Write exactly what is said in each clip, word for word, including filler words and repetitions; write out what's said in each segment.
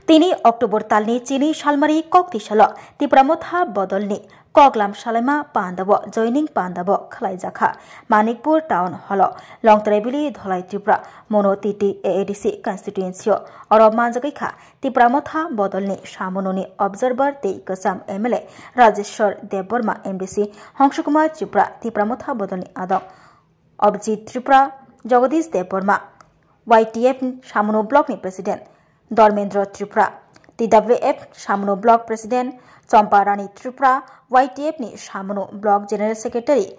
Tini October talni chini salmari koktwi salo Tipra Motha bodolni koklam salaima pandao joining pandao khwlaijakha Manikpur Town Hallo Longtraibili Dholai Tripura mono T T A A D C constituency o. Oro manjagwi kha Tipra Motha bodolni samunoni observer tei kwcham M L A Rajeshwar Debbarma, M D C Hongsukumar Tripura, Tipra Motha bodolni adong Abhijit Tripura, Jagadish Debbarma, Y T F Samunu Block ni President Dharmendra Tripura, T W F Samunu Block President Champa Rani Tripura, Y T F ni Samunu Block General Secretary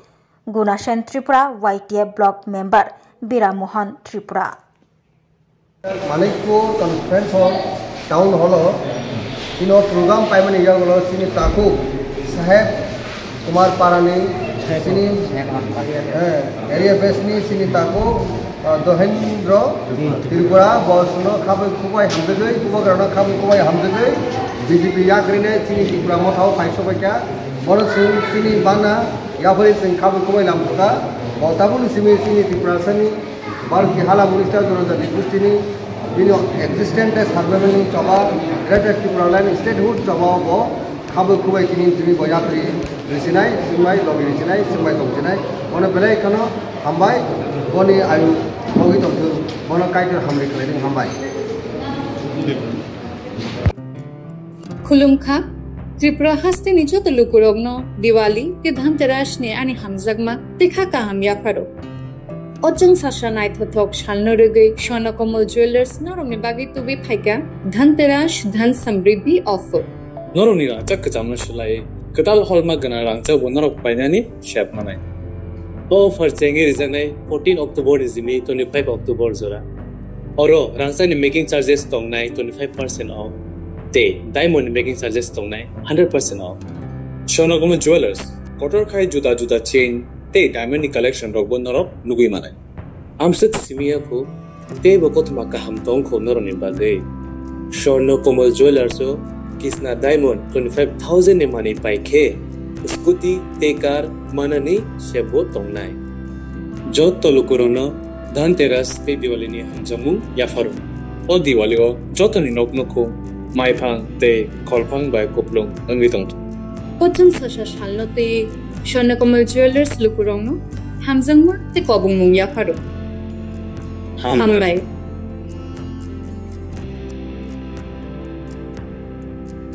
Gunasen Tripura, Y T F Block Member Bira Mohan Tripura. Manikpur Conference Hall, Town Hall o chini program paimani yagulo chini takhuk Saheb Kumar Parani, chini, eh, area base ni chini takhuk, ah, Dohendra Tripura, bo chwngno khabwi kubai hamjagwi, kubagrano khabwi kubai hamjagwi, B J P yakrine chini Tipra Motha o phai sobaikha, bono chwng chini bana yaphari chwng khabwi kubai lamsukha, bo tabukni simi chini Tiprasani Bharati Hala Minister Jonojati Gostini bini existence tei survival ni choba, Greater Tipraland Statehood choba bo khabwi kubai tini tini bo yapri risinai, chwngbai logi risinai, chwngbai tongsinai. Bono belai kheno hambai, boni ayu logi tongthung, bono Kaitor hamri khlaithung, hambai. Khulumkha, Tripura hasteni joto lukurokno Diwali tei Dhanteras ni ani hamjakma tei kha kaham yapharo. O chwng sasa naithothok salno rwgwi Swarna Kamal Jewellers norokni bagwi tubui phaikha Dhanteras Dhan Samriddhi offer. Norokni rangchak kwchamno swlaiwi kwtal holma gwnang rangchakbo norok painani sep manai. O offer chengwi rijaknai fourteen October ni simi twenty-five October jora. Oro rangchakni making charges tongnai twenty-five percent off tei diamond ni making charges tongnai hundred percent off. Swarna Kamal Jewellers, kotor khai juda juda chain tei diamond ni collection rokbo norok nugwi manai. Amswk simi ya kho, teibo kothoma kaham tong kho norokni bagwi. Swarna Kamal Jewellers o Kisna Diamond twenty-five thousand ni manwi pai khe scooty tei car manani sebo tongnai. Joto lukurokno Dhanteras tei Diwali ni hamjakmung yapharo. O Diwali o jotoni nok nukhung maiphang tei kholphang bai kuplung wngwi tongthung. O chwng sasa salno twi Swarna Kamal Jewellers lukurokno hamjakma tei kobongmung yapharo. Hambai.